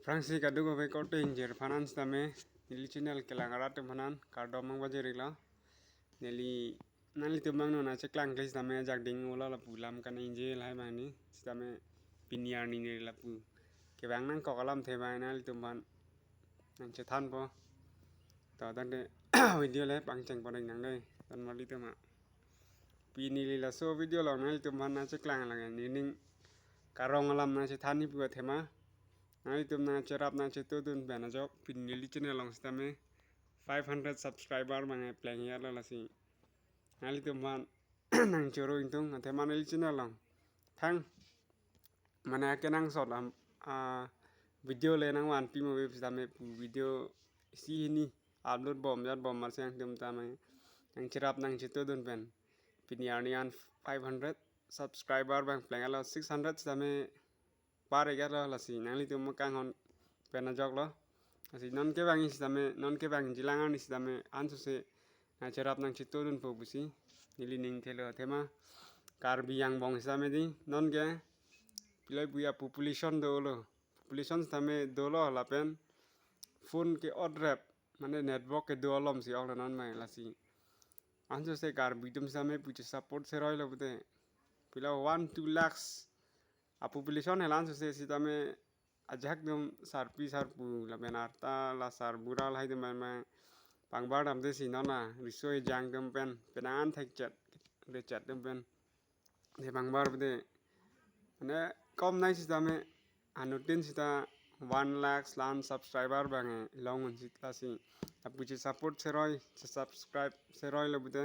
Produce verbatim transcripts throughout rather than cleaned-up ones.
Aphrangsi kadokave korte ingjir aphan an sitame neli channel kelang arat atum aphan an kardom nangpajir-iklo. Neli nanglitum abang non nangcheklang kle sitame ajak ding-olo lapu lam kaningje lahai abang ni sitame pini arni neli lapu kevang nangkok alamthe abang nanglitum aphan nangchethanpo. To tangte video le pangcheng pon-ik nang dei. Ton mali tema. Pini neli laso video along nanglitum aphan nangcheklang lang nening karong alam nangchethanji pu athema. Nanglitum nangcherap nangchetodun pen ajok pini neli channel along sitame five hundred subscriber abang pleng-iklo lasi. Nanglitum aphan nangchoro ingtung athema neli channel along thang mane akenangsot am, a, video le nangvanpi mo ave sitame pu video isi hini upload bom jat bom marsi nangtum tame nangcherap nangchetodun pen pini arni an five hundred subscriber abang pleng-iklo, six hundred sitame par-iklo lasi nanglitum kanghon pen ajoklo. Lasi non kevang sitame non kevangji lang arni sitame ansose nangcherap nangchetodunpo pusi neli ning thelo athema Karbi angbong sitame dei non ke pilai puya population dolo, population sitame dolo lapen phone ke-otrep mane network kedo alomsi ok lo non abang lasi. Ansose Karbi atum sitame pu che-support seroilo pute pila one two lakhs a population helan sose sitame ajak atum sarpi sarpo lapen arta la sarbura lahai atum abang pangbar damde si non a riso ejang atum pen penang an thekchet rechet atum pen de pangbar pute mane kom nai sitame anuttin sita one lakh lan subscriber abang long un sita si lapu che-support seroi che-subscribe seroilo pute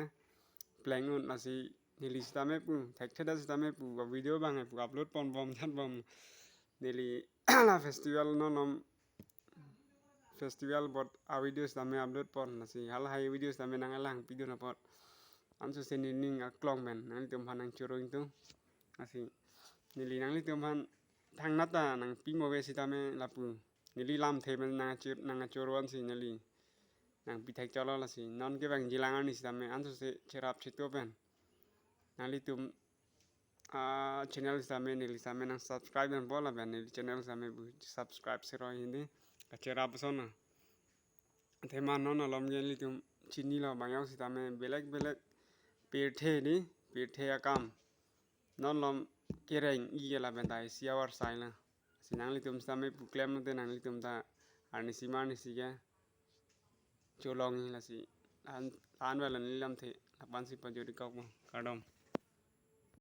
pleng un lasi neli sitame pu thekthedet sitame pu a video abang pu upload pon bom jat bom neli la festival non non festival apot a video sitame upload pon lasi halahai video sitame nanglang pidun apot ansose nening aklong pen nanglitum aphan nangchoro ingtung. Lasi neli nanglitum aphan thangnat ta nangpi mo ave sitame lapu neli lamthe pen nangchir nangchoro ansi neli nangpi thekchotlo lasi non kevangji lang arni sitame ansose cherap cheto pen nanglitum a channel sitame neli sitame nangsubscribe dampo lapen neli channel sitame pu subscribe seroi hini kacherap ason na. Athema non alom ke nelitum chinilo abang yok sitame belek belek pirthe dei pirthe akam non alom kereng-ik lapen ta isi avar sailo. Si nanglitum sitame pu klem te nanglitum ta arnisi ma arnisi ke cholong-ik lasi an an vel neli lamthe lapu ansi pajut-ik kok mo kardom.